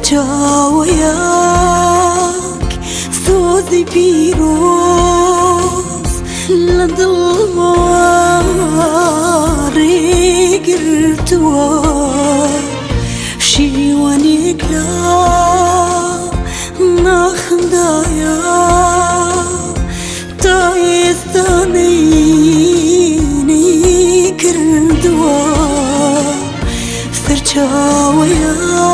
سەرچاوەیەک سۆزی پیرۆز لە دڵمەوە ڕێگرتووە، شیوەنێک لە ناخمدایە تا ئێستا نەیکردووە. سەرچاوەیەک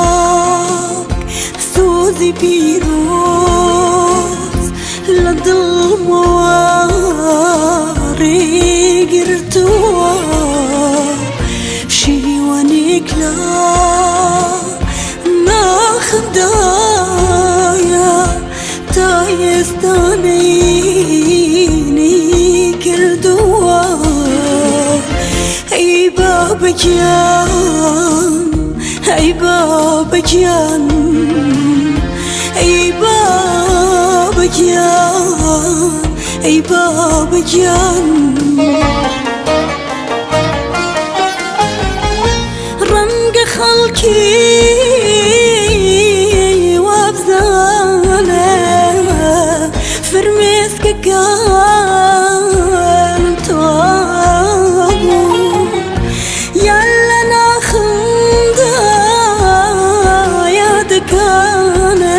سۆزی پیرۆز لە دڵمەوە ڕێگرتووە، شیوەنێک لە ناخمدایە تا ئێستا نەیکردووە. ئەی بابە گیان، ئەی بابە گیان، ئەی بابە گیان، ئەی بابە گیان. ڕەنگە خەڵکی وابزانێ فرمێسکەکانم تەواو بوو، یان لە ناخمدا یادەکانت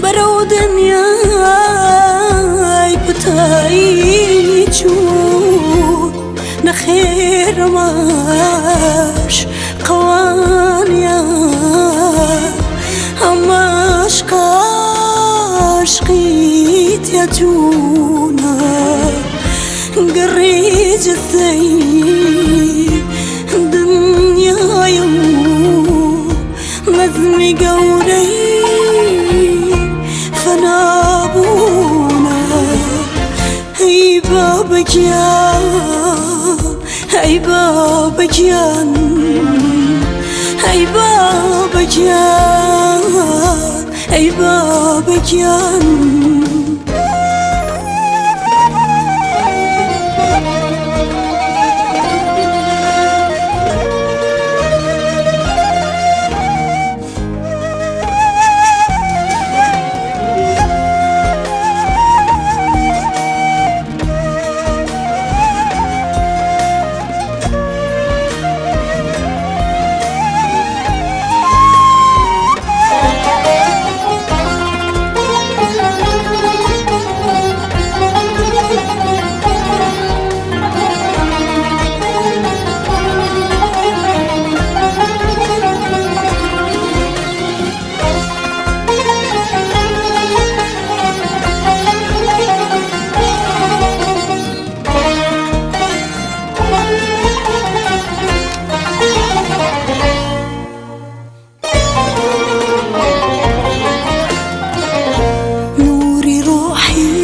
بەرەو دنیای کوتایی چوو. نەخێرماش قەوانیە، ئەمەش قاشقی تێچوونە، گەڕی جەستەی دنیایە و نەزمی گەورەی فەنابوونە. ئەی بابە گیان، ئەی بابە گیان، ئەی بابە گیان، ئەی بابە گیان. نوری ڕۆحی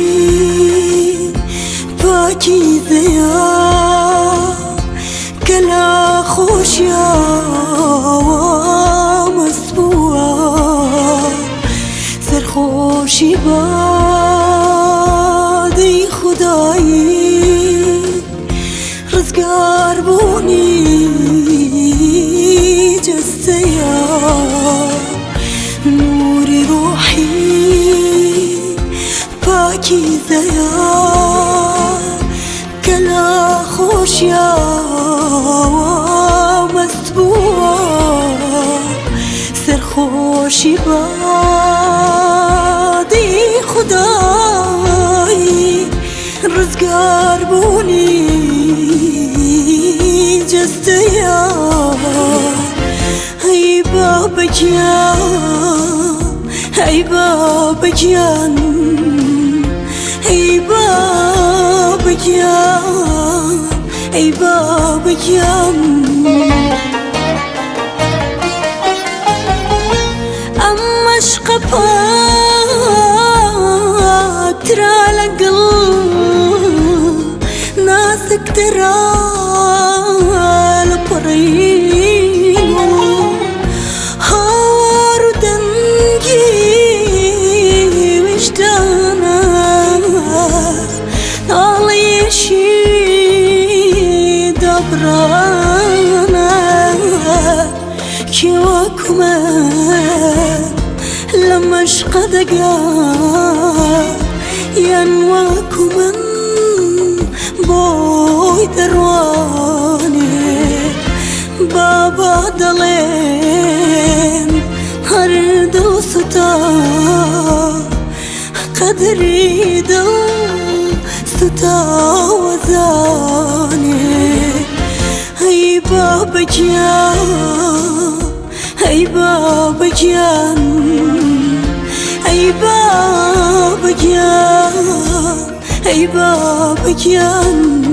پاکیزەیە کە لە خۆشیاوە مەست بووە، سەرخۆشی بادەی خودایی ڕزگار بوونی جەستەیە. نوری ڕۆحی پاکیزەیە کە لە خۆشیاوە مەست بووە، سەرخۆشی بادی خودایی ڕزگار بوونی جەستەیە. ئەی بابە گیان، ئەی بابە گیان، ئەی بابە گیان، ئەی بابە گیان. ئەم مەشقە پاکترە لەگەڵ ناسکترە لە پەڕەی گوڵ، هاوار و دەنگی ویژدانە ناڵێشی دابڕانە. کێ وەکو من لە مەشقە دەگا یان وەکو من بۆی دەڕوانێ؟ بابا دەڵێن هەر دڵ سوتا، قەدری دڵ سوتاوە زانێ. ئەی بابە گیان، ئەی بابە گیان، ئەی بابە گیان، ئەی بابە گیان.